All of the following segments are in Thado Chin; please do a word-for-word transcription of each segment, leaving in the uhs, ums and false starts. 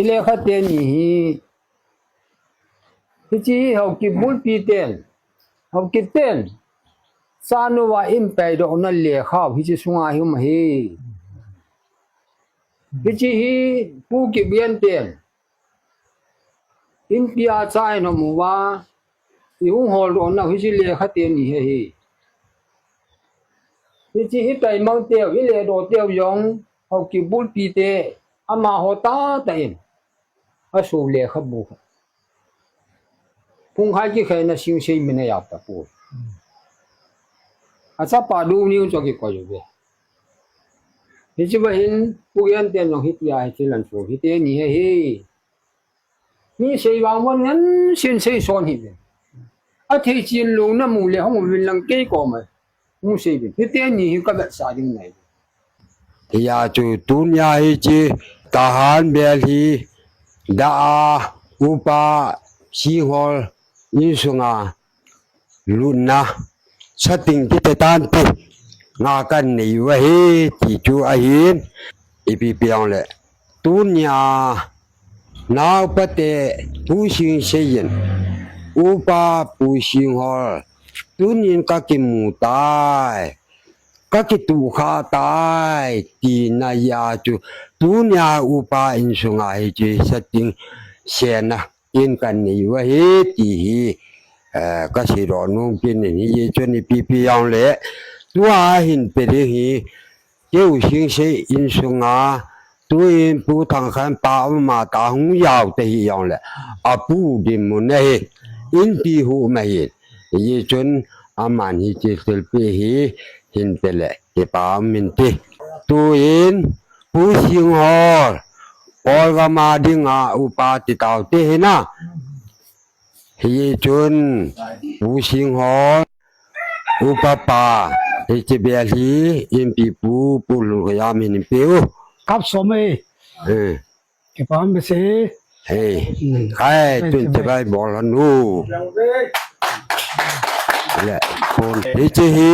Lekha teni hi, hiche hi Haokip bulpi ten, Haokip ten, chanu a in paidohna lekha hiche sunga hi um ahi. Hiche hi Pu Kipgen ten, Inpi a cha in hom uva, i hung holdoh nau hiche lekha teni hi ahi. Hiche hi taimang teu, i ledoh teu jong, Haokip bulpi te, amaho tahtah in, aso lekhabu. Phungkhai kikhaina Singsei min a jao tapoi. Achapa Doniu chu akikoi uve. Hiche va hin, Pu Gen ten jong hitia hiche lan chu, hiteni hi ahi. Mi sei vang von ngen sin sei son hi ve. Athei chin lou na mu le hung uvin lang kei koma hung sei ve. Hiteni hi ka vetsah ding ahi. Hia chu tunia hiche Tahan bel hi da a Upa Singhol insunga lutna sating kiti tante, nga kan nei u ahi ti chu ahin, ipi pi jongle. Tunia naopa te Pu Singsei in, Upa Pu Singhol, tunin ka kimu tai, ka kituhkha tai, tina a chu, tunia Upa insunga hiche sating sena in kan nei u ahi ti hi, eh, ka seidoh nom kit in, hijeh chun ipi pi jongle, tua hin pe ding hi, keu Singsei insunga, tuin Pu Thangkhanpa ama ta hung jao ta hi jongle, apu dinmun ahi, Inpi hu ma hi, hijeh chun aman hiche thilpeh hi hin pe le, kipa um inte. Tuin, Pu Singhol, Kolgam a dinga upa ti taute hina. Hijeh chun, Pu Singhol, upa pa, hiche bel hi, Inpi pu, Pu Lhunkhojam hin peh u. Kap som e. Eh. Kipa um behseh e. Hei. Hmm. Kai, tun te bai bol hanu. Le, pon. Hiche hi,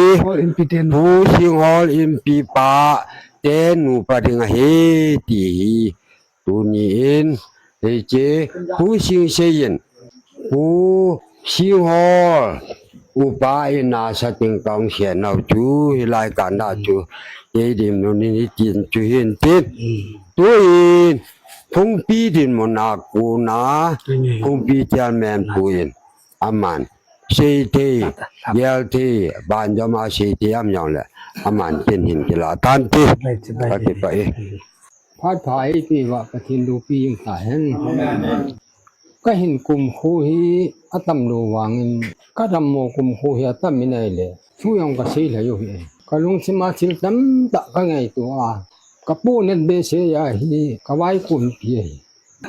Pu Singhol Inpi pa te nupa ding ahi, ti hi. Tuni in, hiche, Pu Singsei in, Pu Singhol, upa in a sating kong sena u chu, hilai kana chu, kei dinmun in hitin chu hin tin. Tuin, Phungpi dinmun a kona, Phungpi chairman pu in, aman, seithei, gelthei, banjom a seithei um jongle, aman tin hin kila tante. Kati pa e. Phat pha eipeh uva Pathen loupi jing tahen. Amen. Ka hin kumkho hi atam lou vangin, ka dammo kumkho hi atam in ahile, thu jong ka sei lhai u ahi. Ka lungthim a thil tamtah ka ngaito a, ka pohnat behseh a hi ka vaikunpi ahi.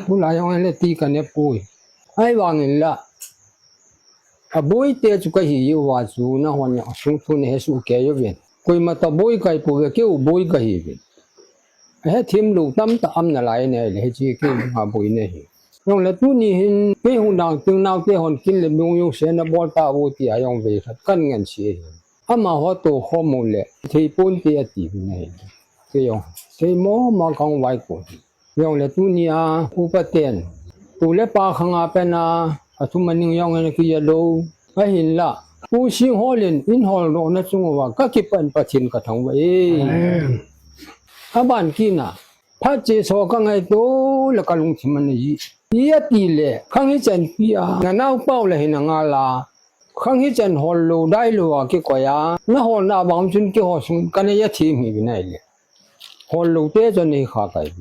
Tulai jong ahile ti ka ne poi. Ahivangin la, aboi te chu ka hi uva chu, nahon jong asung thu na he soh kei uvin. Koima toh boi ka hi pouve, keu boi ka hi uvin. Ahethem lou tamtah um nalai in ahile, hiche keu boi na hi. Jongle tuni hin, kei hung dang teng naote hon kin le mung jong sena bol tauvo tia jong vei khat kan ngen se ahi. Amaho toh khom u le, thei ponte ati uvin ahi. Kei jong, thei mong mong kahung vaikun. Jongle tunia, upa ten, pu le pa khang a pat a, athum aning jong ana kijalou. Ahinla, Pu Singhol in, in holdohna chung uva, ka kipah in Pathen ka thangvah e. Amen. Aban kit na, phat chesa ka ngaito le ka lungthim ana jih. Ijeh iti le, khang hichan pi a, na naopa u le hin angal a, khang hichan hol lou, dai lou a kikoi a, na holna bang chun keiho sung kana ja them hi uvin ahile. Hol lou te chu ana hi kha kai.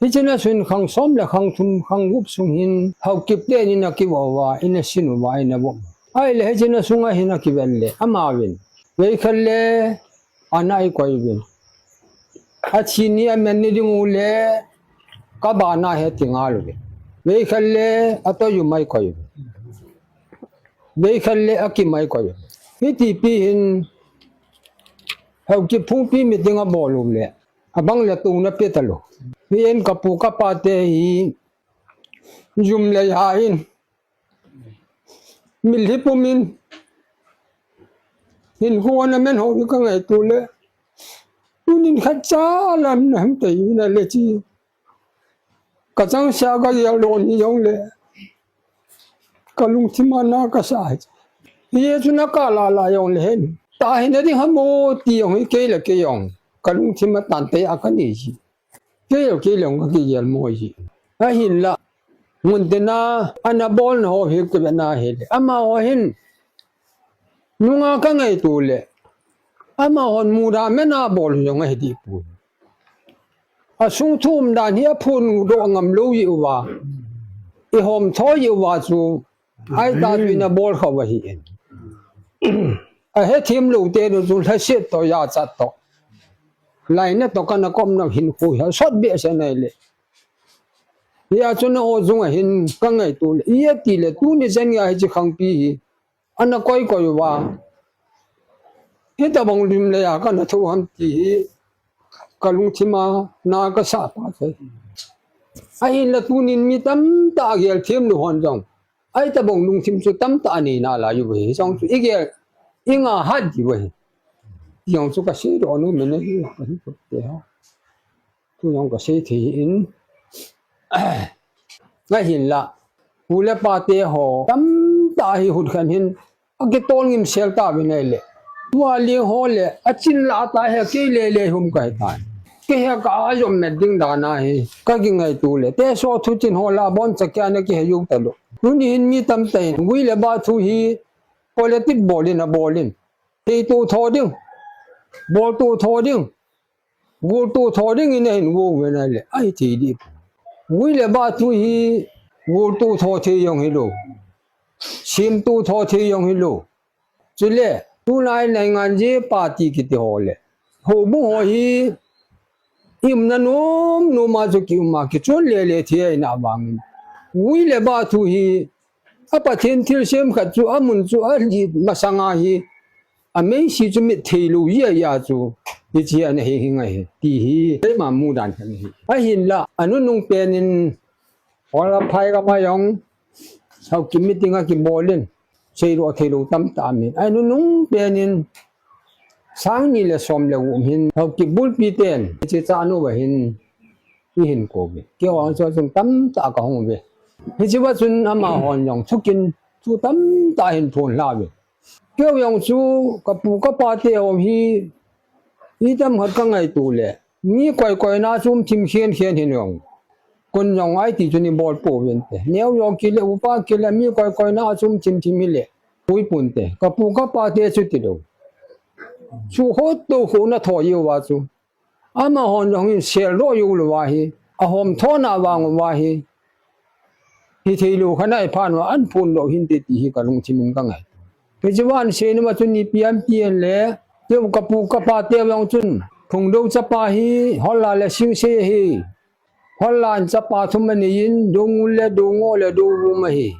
Hiche na sung khang som le khang thum khang gup sung hin Haokip te in ana kivo uva, ana sin uva, ana vom. Ahile hiche na sunga hin akivel le, ama uvin. Veikhat le, ana eikoi uvin. Athi ni amen ni ding u le, ka bana hi ati ngal uvin. Veikhat le, atoh jum a eikoi uvin. Veikhat le akim a eikoi. Hiti pi hin, Haokip Phungpi meeting abol u le, abang le tuna pe talou. Hi in ka pu ka pa te hi, jum le ja in, mitlhi pum in, hinkho ana men ho hi ka ngaito le, tunin khatcha lam na ham tei na le chi. Kachangseh a kagel doh ni jongle, kalungthim a na kasa hi. Hiche chu na kala la jongle hen, ta hina ding ham o ti jong hi kei le kei jong kalungthim a tante a kanei ji. Kei le kei jong kakigel mo ji. Ahinla, ngunte na, ana bolna ho hi kei ve na hile, amaho hin nunga kangaito le, amahon muda mena bol jong ahi dih poi. Asung thu umdan hi aphun doh ngam lou jeh uva, ihom tho jeh uva chu, ahi ta chu ina bol khah u ahi in. Ahethem lou tenu chu lhaset toh, jachat toh, lainat toh kana komna hinkho hi asot behseh nai le. Hia chu na o jung a hin kangaito le, iti le tuni chan geiya hiche khangpi hi ana koi koi uva, hitobang lim le a kana tho ham ti hi kalungthim a na kasa pah e. Ahinla tunin mi tamtah a gel them lou hon jong, hitobang lungthim chu tamtah anei nalai uve, hiche jong chu igel, inga hat diu ahi. Jong chu kasei doh nom in ahi, kahi pute ho. Thu jong kasei thei in. Ahinla, pu le pate ho tamtah hi hut khen hin akitol ngimsel tauvin ahile, tua leng ho le achin lah a ta hi kei le le hum kahi tai. Kei hi ka ajom met ding dan ahi, kakingaito le, teso thuchin ho lah a boncha keiya ana kihe jou talou. Tuni hin mi tamtah in gui le bah thu hi politic bol in abol in, thei toh tho ding, bol toh tho ding, gol toh tho ding in ahin gol uve nai le, ahithei dih poi. Gui le bah thu hi gol toh tho thei jong hilou, sem toh tho thei jong hilou. Chule, tulai naingan je party kiti ho le, houbung ho hi iumna nom nom a chu kium a, kichon le le thei ahina vangin, gui le bah thu hi a Pathen thilsem khat chu amun chu alhit masanga hi, ameisi chu mit thei lou jeh a chu, hiche hi ana hi hi ngai hi, ti hi keima mudan khat ahi. Ahinla, anunung pen in, Hola phai gam a jong, Haokip meeting akibol in, seidoh theilou tamtah aumin. Anunung pen in, sang ni le som le gup hin, Haokip bulpi ten, hiche Chanu va hin, ihin kou uve. Kei vang chu achung tamtah kahung uve. Hiche va chun amahon jong thukin, thu tamtah ahin phon lha uve. Kei jong chu kapu kapa te ho hi, itam khat kangaito le, mi koi koi na chum thim khen khen hin jong, kon jong iti chun ibol pouvin te. Neo jong kile, upa kile, mi koi koi na chum thim thim hile, pui pon te. Kapu kapa te chu tilou, chu hot to khu na tho jeh uva chu, amahon jong hin sel doh jou lou ahi, ahom tho na vang uva hi, hithei lou khat ahi phat uva, an phon doh hinte ti hi kalungthim in kangai. Hiche vang seina ma chun ipi ham ti ahile, kei kapu kapa te vang chun, Phungdo chapa hi, Holla le Singsei ahi. Holla in chapa thum anei in, Dongul le Dongo le Dovum ahi.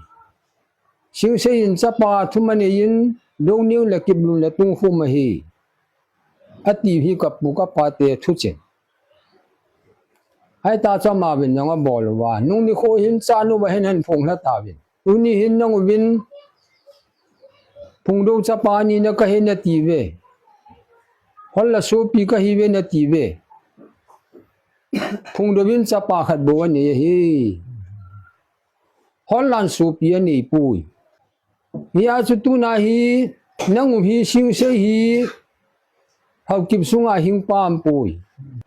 Singsei in chapa thum anei in, Dongneng le Kiplun le Tungkhum ahi, ati hi kapu kapa te thucheng. Ahita chu amavin jong abol uva, nung nikho hin Chanu va hin ahin phonglha tauvin. Tuni hin nanguvin Phungdo chapa ni na kahi nati uve. Holla sopi kahi uve nati uve. Phungdo vin chapa khat bou anei ahi. Hollan sopi anei poi. Hia chu tuna hi, nangum hi Singsei hi, Haokip sunga hing pa aum poi.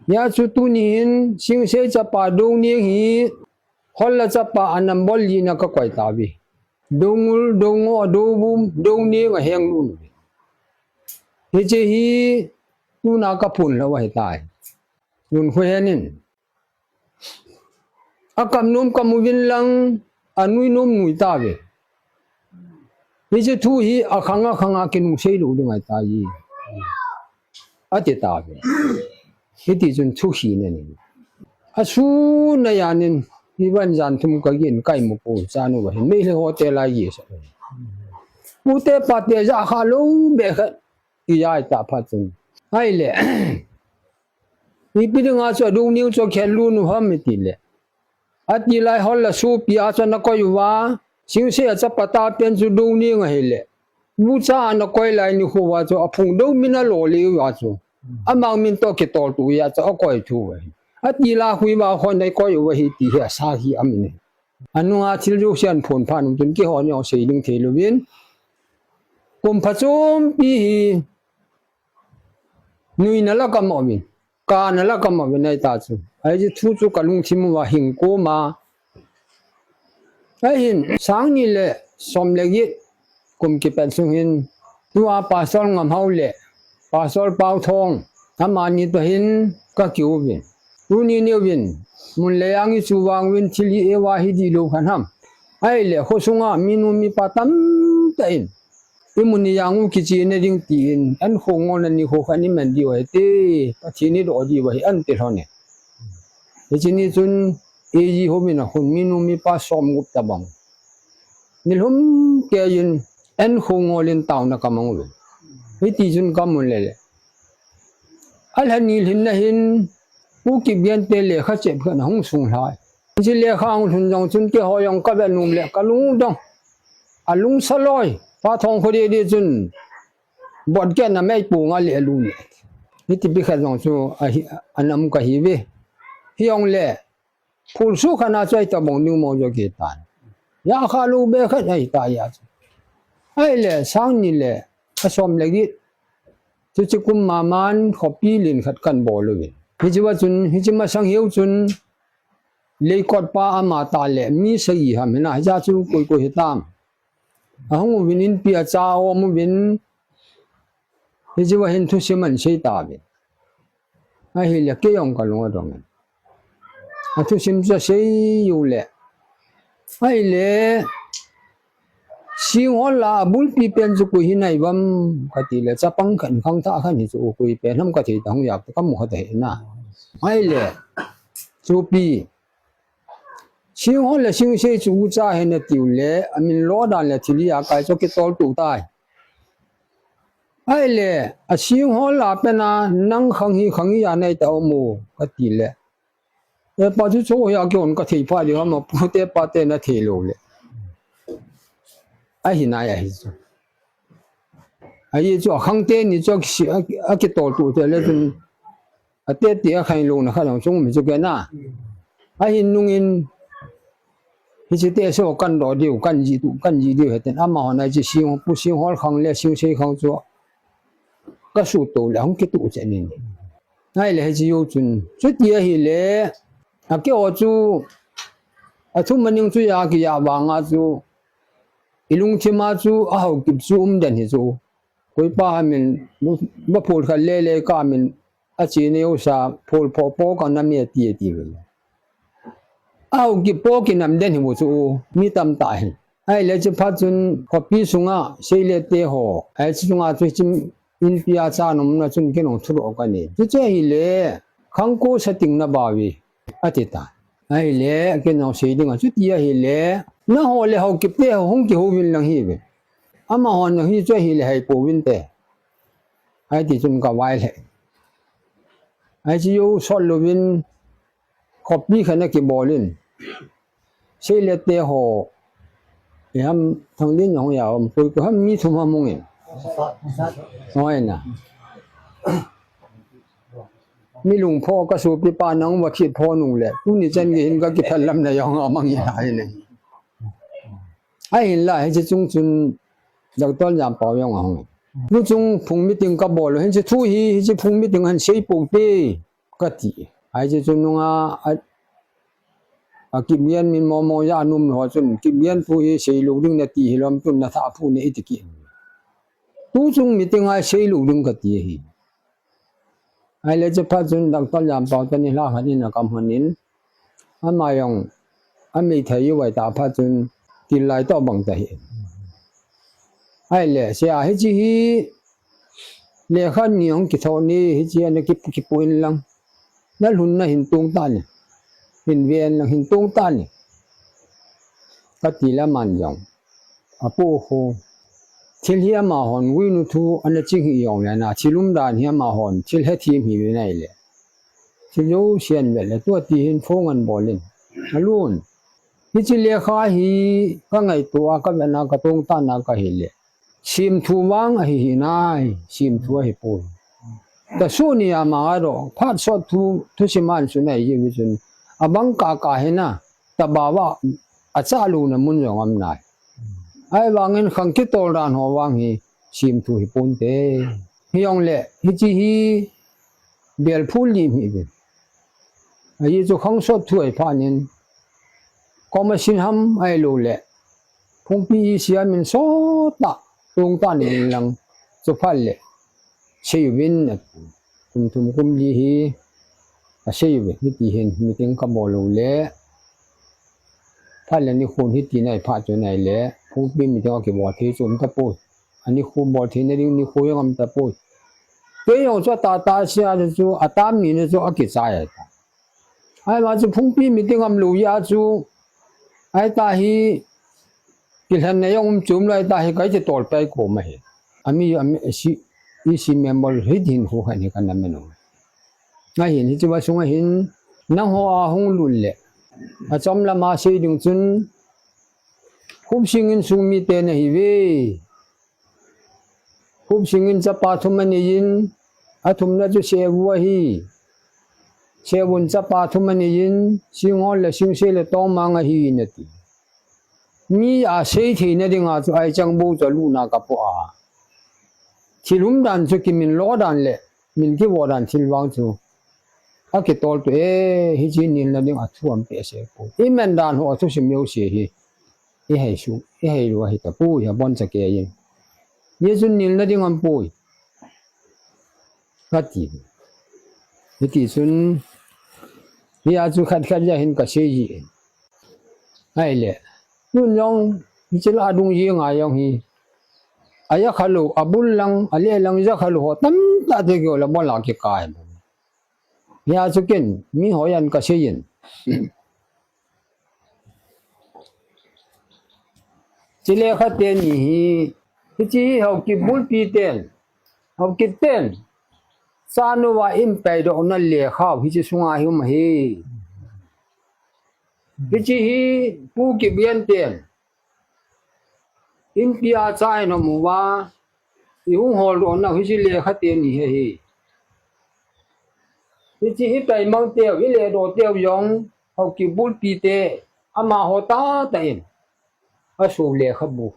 Hia chu tuni hin, Singsei chapa Dongneng hi, Holla chapa a number li na kakoi tauve. Dongul, Dongo, Dovum, Dongneng aheng lhun uve. Hiche hi, tuna kaphon lou ahitai. Lhun khu hen in. Akam nom kam uvin lang, anui nom nui tauve. Hiche thu hi akhang akhang a kinung sei lou ding ahitai, ati tauve. Hiti chun thu hi na ni. Asun a jan in, hi van jan thum kagin kaimu poi, Chanu va hin Meitei hotel a gisa. Pute pate ja kha lou be khat, ijai ta phat chun. Ahile. Ipi dinga chu Dongneng chu akhen lhun u ham iti le, ati lai Holla sopi a chu ana koi uva, Singsei a chapa tapen chu Dongneng ahile, bucha ana koi lai nikho uva chu aphung dou min alo le uva chu, amang min toh kitol tu a chu akoi thu uve. Ati la khui ba khon dai koi u ahi ti hi asa hi amin. Anunga thil jouse aphon phat un tun keiho ni ho sei ding thei louvin. Kum phachom pi hi nuina la kamo vin. Kana la kamo vin ahi ta chu. Ahi chu thu chu kalungthim uva hing koma. Ahin, sang ni le som le get kum kipat sung hin, tua Pastor Ngamhao le Pastor Pauthong, amani toh hin ka kiu vin. Tuni niu vin, mun le jang i chu vang vin thil hi eiva hi di lou khan ham. Ahile, khosunga minu mipa tamtah in, i mun i jang u kichena ding tin, an kho ngol na ni kho khan i man diu ahi te, Pathen i doh diu ahi an ti lhon e. Hiche ni chun, A G home in a khun minu mipa som gup tabang. Nilhum keiyin, an kho ngol in taona ka mang u. Hiti chun ka mun le le. Alha ni lhin na hin, Pu Kipgen te lekha chep khat na hung sung lhai. Hiche lekha hung lhun jong chun keiho jong ka ve num le ka lung dong. Alung sa loi, Pauthong kho di di chun. Bot ke na mei pu nga le lu le. Hiti pi khat jong chu ahi, anam ka hi ve. Hi jong le, phul su khana chu ahi tabang niu mo jo ke tan. Ya kha lu be khat ahi ta ya chu. Ahile, sang ni le, a som le get. Chuche kum maman khopi lin khat kan bol u vin. Hiche va chun, hiche masang hiu chun, Leikot pa ama ta le, mi sagi ham hina, hiche chu koi koi hitam. Ahung uvin inpi a cha om uvin, hiche va hin thusim an sei ta vin. Ahile, kei jong ka lung adong in. A thusim chu asei u le. Ahile, Singhol la bulpi pen chu koi hi nai vem ka ti le, chapang khat khangthah khat hi chu koi pen ham ka thei ta hung yak ta ka mu kha ta hi na. Ahile, chupi. Singhol le Singsei chu ucha hi na tiu le, amin lo dan le thil hi a kai chu kitol tu tai. Ahile, a Singhol la pen a nang khang hi khang hi a nai ta om u ka ti le. E pa chu chu hi a kihon ka thei pha di ham a pu te pa te na thei lou le. Ahi nai ahi chu. Ahi chu a khang te ni chu a kisi, a, a kitol tu te le chun a te te a khai lou na kha jong chung mi chu ke na. Ahi nung in hiche te so kan do diu, kan ji tu, kan ji diu heten ama hon a chi Sing, Pu Singhol khang le Singsei khang chu ka su to le hung kitu che nin. Ahile hiche u chun, chuti ahile, a keiho chu, a thu maning chu ya kiya vanga chu, i lungthim a chu, a Haokip chu um den hi chu. Koi pa hamin, ba phul khat le le ka min, a chi neu sa, phul pho pho ka na mi a ti a ti ve le. A Haokip po kinam den hi u chu, mi tam ta hi. Ahile chu phat chun, khopi sunga, Seile te ho, ahi chu chunga chu chim inpi a cha nom na chun kei nong thu ro ka ni. Chu che ahile, khang ko sa ting na ba vi, a ti ta. Ahile, kei nong sei ding a chu ti ahile, na ho le Haokip te ho hung kihou vin lang hi ve. Ama hon hi chu ahile hai po vin te. Ahi ti chun ka vai le. Ahi chu yo sot lou vin, khopi khat na kibol in. Seile te ho. I ham thang din jong ya om koi ko ham mi thum ham mong in. Hoi na. Mi lung pho ka su pi pa nang va khit pho nung le. Tuni chan ge hin ka kithal lam na jong a mang in hai ne. Ahin la, hiche chung chun Doctor Jampao jong ahung. Nu chung phung meeting ka bol, hiche thu hi, hiche phung meeting han sei pou te. Ka ti. Ahi chu nunga a, a Kipgen min momo ja num ho chun, Kipgen thu hi sei lou ding na ti hi lom tun na tha phu ne i ti ki. Tu chung meeting a sei lou ding ka ti hi. Ahile chu phat chun Doctor Jampao te ni la khat in a kam hon in. Ama jong, a mei thei u vai ta phat chun, til lai to bang ta hi. Ahile, se a hiche hi, Lekha ni hung kitho ni, hiche a na kipu, kipu in lang. Na lhun na hin tung ta ni. Hin ven lang hin tung ta ni. Ka ti le aman jong. A pu khu. Thil hi ama hon, guinu thu, ana ching hi jong le na. Thil um dan hi ama hon, thil he thim hi ve nai le. Thil jo sian ve le, tua ti hin phone an bol in. A lun. Hiche lekha hi ka ngaito a, ka ve na, ka tong ta na ka hi le. Sim thu vang ahi hi nai, sim thu ahi poi. Tasu ni a manga do, phat sot thu, thusim a hin sunai ji vi chun. Abang kaka hina, tabawa, acha luna mun jong um nai. Ahivangin khang kitol dan ho vang hi, simthu hi ponte. Hijongle, hiche hi, bel phul lim hi ve. Ahi chu khang sot thu ahi phat in, koma sin ham ahilou le. Phungpi i sia min sot ta, tung ta ni lang, chu phat le. Sei uvin a, kum thum kum li hi, asei uve, hiti hin, meeting kabol u le. Phat le nikho hiti nai phat chu nai le, phungpi meeting akibol thei chu um tapoi. Anikho bol theina ding nikho jong um tapoi. Kei jong chu atah tah sia chu, atam ni na chu akichai ta. Ahivang chu phungpi meeting um lou jeh a chu, ahita hi, kilhenna jong um chom lou ahita hi, kaiti tol pai kom ahi. Ami, ami, si, E C member hi din hu khan hi kana menu. Ahin, hiche va sunga hin, nangho ahung lut le. Achom lama sei ding chun, Khupsing in sung mite nahi ve. Khupsing in chapa thum anei in, athumna chu Sevu ahi. Sevun chapa thum anei in, Singhol le Singse le Tongmang ahi nati. Mi asei theina dinga chu Aichang bou chu aluna kapo a. Thil um dan chu kimin lo dan le, min kivo dan thil vang chu. Akitol tu e, hiche nilna ding a thu ampeh se po. Iman dan ho athusim jouse hi. Ihei su, ihei lou ahi tapoi, abon cha kei in. Hichun nilna ding aum poi. Kati. Hiti chun, hia chu khat khat ja hin kasei ji in. Ahile, tun jong, hiche la adung ji ngai jong hi. Aja khalou, abul lang, ale lang ja khalou ho, tamtah te kio la bon la kikai. Hia chu ken, mi ho jan kasei in. Hiche lekha teni hi, hiche hi Haokip bulpi ten, Haokip ten, chanu va in paidohna lekha, hiche sunga hi um ahi. Hiche hi Pu Kipgen ten, inpi a cha in um uva, ihung holdoh nau hiche lekha teni hi ahi. Hiche hi taimang teu, iledoh teu jong, Haokip bulpi te, amaho tahtah in. Aso lekhabu.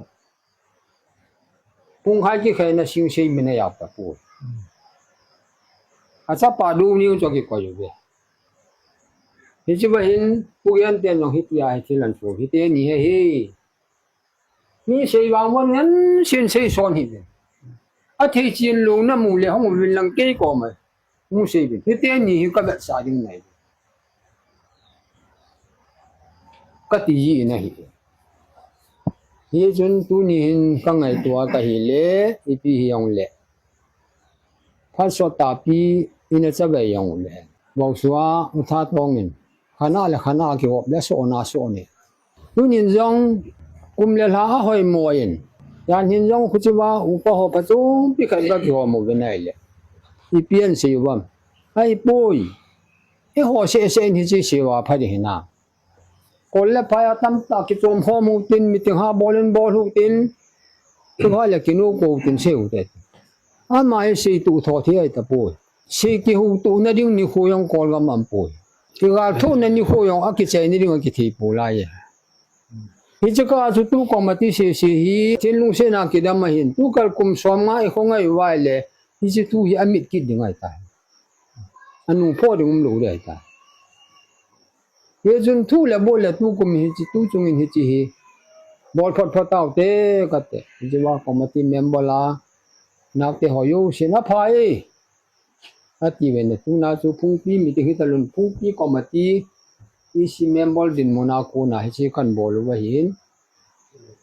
Pung hai kikhen na Singse min ajao tapoi. Achapa Doniu chu akikoi uve. Hiche va hin, Pu Gen ten jong hitia hi thil ahin so, hiteni hi ahi. Mi sei vang von ngen sin sei son hi ve. Athei chin lou namu le hung uvin lang kei koma. Hung sei uvin. Hiteni hi kavetsah ding nai. Kati ji in ahi. Hichun tuni hin kangaito a kahi le, ipi hijong le. Phat sot tahpi in achavai jong le. Vaosua, U Thatong in. Khana le khana kihop le sohna soh ni. Tunin jong kum le lha ahoimo in. Jan hin jong khuchiva upa ho phachompi khat kakihom uve nai le. Ipi asei uvam. Ahipoi. Eiho seh seh in hiche seiva pha ding hinam. Kol le phai a tamtah kichom khom u tin, meeting ha bol in bol u tin. Kihoi le kinu ko tin sei u te. Ama hi sei tu tho thei ahi tapoi. Sei kihu tu na ding nikho jong Kolgam aum poi. Kigal thu na nikho jong akichai na ding akithei poi lai e. Hiche kah chu tu committee sese hi, thinlung sena kidam ahin. Tu kal kum som nga i khongai uva le, hiche thu hi amit kit ding ahi tai. Anung pho ding um lou ding ahi tai. Hichun thu le bol le tukum hiche, tu chungin hiche hi. Bol phot phot taute kate. Hiche va committee member la. Naote ho jousen apha e. Ati uve na tuna chu phungpi meeting hi talun phungpi committee. E C member dinmun a kona hiche kan bol uva hin.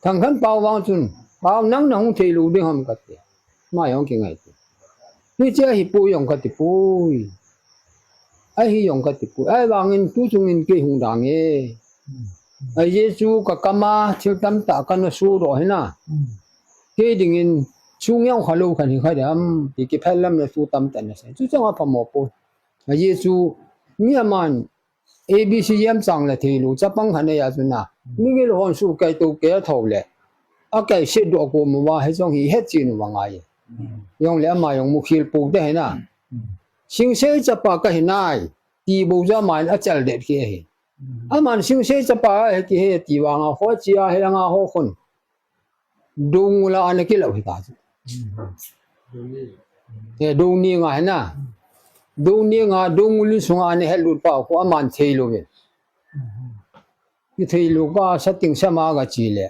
Thangkhanpau vang chun, Pau nang nahung thei lou ding ham kati. Ama jong kingai ti. Hiche ahipoi jong kati poi. Ahi jong kati poi. Ahivangin tu chungin kei hung dang e. Ajeh chu kakam a thil tamtah kana sodoh hina. Kei dingin sung jong khalou khan hi kha dam. Ti kiphel lam na tu tamtah na sei. Chu chang aphamo poi. Ajeh chu mi aman A B C jemchang le thei lou, chapang khat nei a chu na. Migil hon su kai to ke a tho le. A kai se do ko mu va he jong hi het chin u va ngai. Jong le ama jong mu khil pu te he na. Singsei chapa kahi nai, ti bou chu aman achal det kit ahi. Aman Singsei chapa ahi kihe ti vanga ho chia he anga ho khun Doungel a ana kilah hita chu. E, Doungel a hina. Doungel a, Doungel in sunga ana helut pau khu aman thei louvin. Kithei lou ka sating sama ka chi le.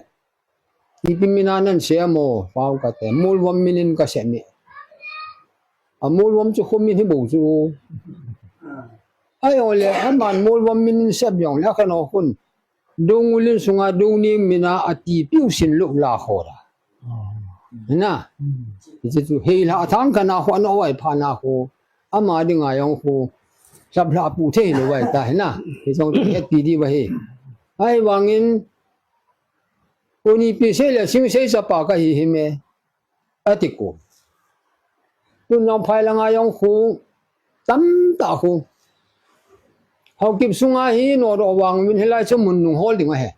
Ipi mina nan sei mo, pau kate. Molvom minin ka sei mi. A Molvom chu khu min hi bou chu. Ai ole, aman Molvom minin sei jong le, akhan o khun. Doungel in sunga Doungel mina ati piu sin lou la khora. Na. Hiche chu hei la thang kana khu ana oi pha na khu. Ama dinga jong khu. Sap la pu thei lou vai ta na. Hiche jong het pi di va hi. Ahivangin. Koni pi sei le Singsei chapa kahi hi me. Ati khu. Tun jong phai langa jong khu. Tamtah khu. Haokip sunga hi nodoh vang min hilai chu mun nung hol ding ahi.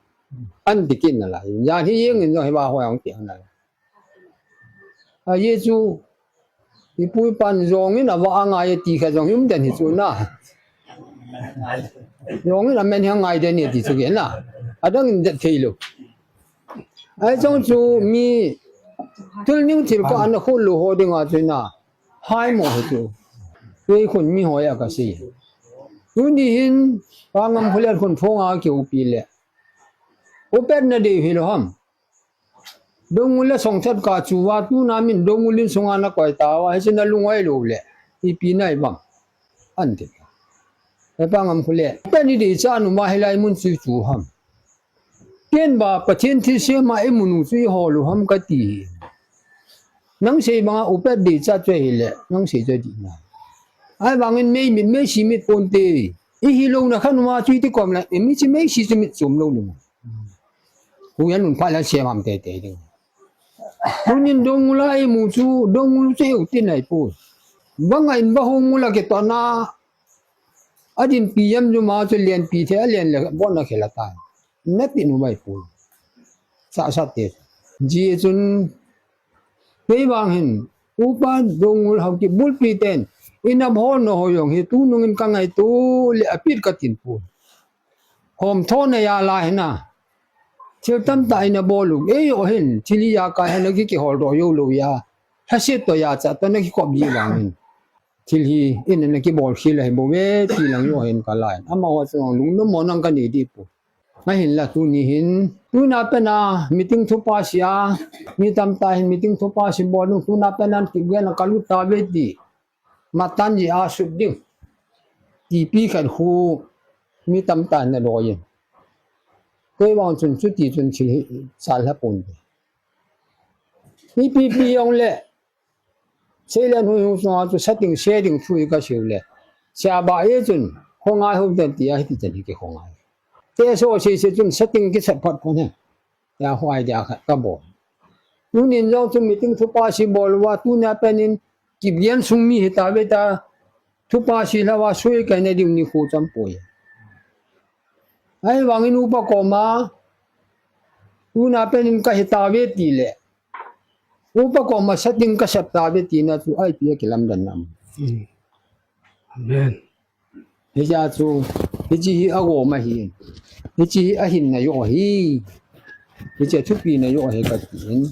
An ti kit nalai. Jan hi jeng in jong hi va hoi ang ti ang nalai. A ye chu. Ipu ipan jong in ava angai ti kha jong him den hi chu na. Jong in amen hi angai den hi ti chu ke na. Adang in det thei lou. Ai chong chu mi thil ning thil ka ana khol lou ho dinga chu na. Hai mo hi chu. Kei khun mi hoi a ka sei. Tuni hin Pa Ngamkholen khun phonga kiupi le. Upet na dei hi lou ham. Doungel le Songthet ka chu va tuna min Doungel in sunga na koi ta va hiche na lung oi lou le. Ipi nai bang. An ti. He Pa Ngamkholen. Upet ni dei cha nu ma hilai mun chu chu ham. Ken ba Pathen thilsem a imu nu chu iho lou ham kati. Nang sei banga upet dei cha chu hile, nang sei chu dei na. Ahivangin mei mit, mei si mit ponte. Ihi louna khan uma chu iti kom la, imi chi mei si chu mit chom lou ni. Hu yan nun pha la sem ham te te ding. Tunin Doungel a imu chu, Doungel chu heu tin ai pu. Banga in ba hung mula ke to na. Adin pi yam ju ma chu len pi the, alen le bon na khela ta. Na ti nu bai pu. Sa sa te. Ji chun kei vang hin, upa Doungel Haokip bulpi ten, ina bol no ho jong hi tunung in ka ngaito le apit ka tin pu. Hom tho na ya la hina. Thil tamtah ina bol u. Ei o hin, thil hi ya ka hina ki kihol doh jou lou ya. Hasit to ya cha to na kikop ji vang hin. Thil hi, ina na kibol khel ahi bou ve, ti lang jo hin ka lai. Amaho chun lungnom mo nang ka nei di pu. Ahinla tuni hin, tuna pena meeting thupha sei a, mi tamtah hin meeting thupha sei bol nung, tuna pena Kipgen a ka lut ta ve ti. Matan ji a sut ding. Ti pi khat khu mi tamtah na loi in. Kei vang chun chuti chun thil hi sal ha pon te. Ipi pi jong le. Seilen hui hu sunga chu sating se ding thu i ka siu le. Sia ba e chun khongai hu ten ti a hiti ten hi ki khongai. Te so sei se chun sating ki sat phat kon he. Ya huai dia khat ka bol. Tunin jong chu meeting thupha sei bol uva, tuna penin Kipgen sung mi hita ve ta, thupha sei lou va sui ka na ding ni khu cham poi. Ahivangin upa koma, tuna penin ka hita ve ti le. Upa koma sating ka sat ta ve ti na chu ai pi a kilamdan nam. Amen. Hiche chu, hiche hi agom ahi. Hiche hi ahinna jo ahi. Hiche thupina jo ahi ka tin.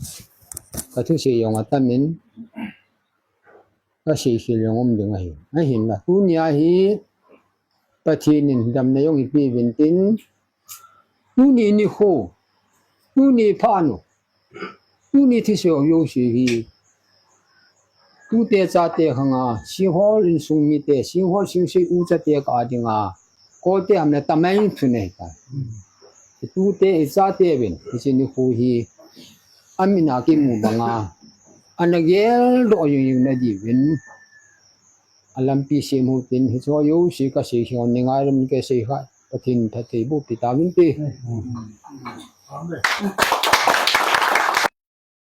Ka thusei jong atam in. Ka seikhel jong um ding ahi. Ahinla, tunia hi Pathen in damna jong ipi uvin tin. Tuni nikho, tuni phat u, tuni thusei jouse hi, tute chate khanga, Singhol insung mite, Singhol Singsei uchate ka dinga, kote ham le tamai thu nei ta. Tute ichate uvin, hiche nikho hi, amin a kimu banga, ana geldoh jing jing na diuvin, alampi sem u tin, hiche jouse ka seikhel ni ngai lam ke sei kha. Pathen phatthei boh pi tauvin te. Amen.